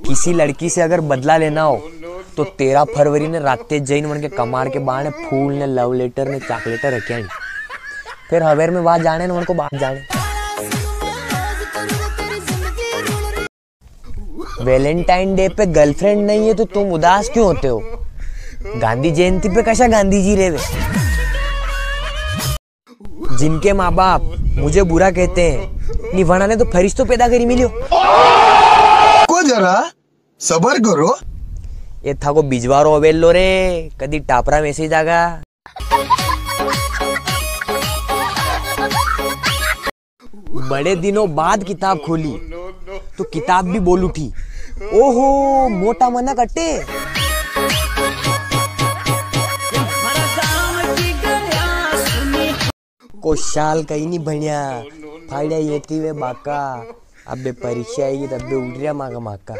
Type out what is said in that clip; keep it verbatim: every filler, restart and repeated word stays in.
किसी लड़की से अगर बदला लेना हो, तो तेरह फरवरी ने राते जईन वणके कमाड़ के बाणे फूल ने love letter ने chocolate रखिया नी। फिर हवेर में वा जाणे ने वणको बाप जाणे। Valentine Day पे girlfriend नहीं है तो तुम उदास क्यों होते हो? गांधी जयंती पे कशा गांधी जी रेवे? जिनके माँ बाप मुझे बुरा कहते हैं, नी वणा ने तो फरिश्तो पैदा करी मिलियो। को जरा सबर करो। ये थाको बिजवारो अवेलो रे, कदी टापरा में से जागा। बड़े दिनों बाद किताब खोली, तो किताब भी बोल उठी, "ओहो, मोटा मनक अटे।" को साल कई नी भण्या, फाड़्या ये थी वे बाका। अबे परीक्षा आएगी, तब भी उड़ रहा माका माका।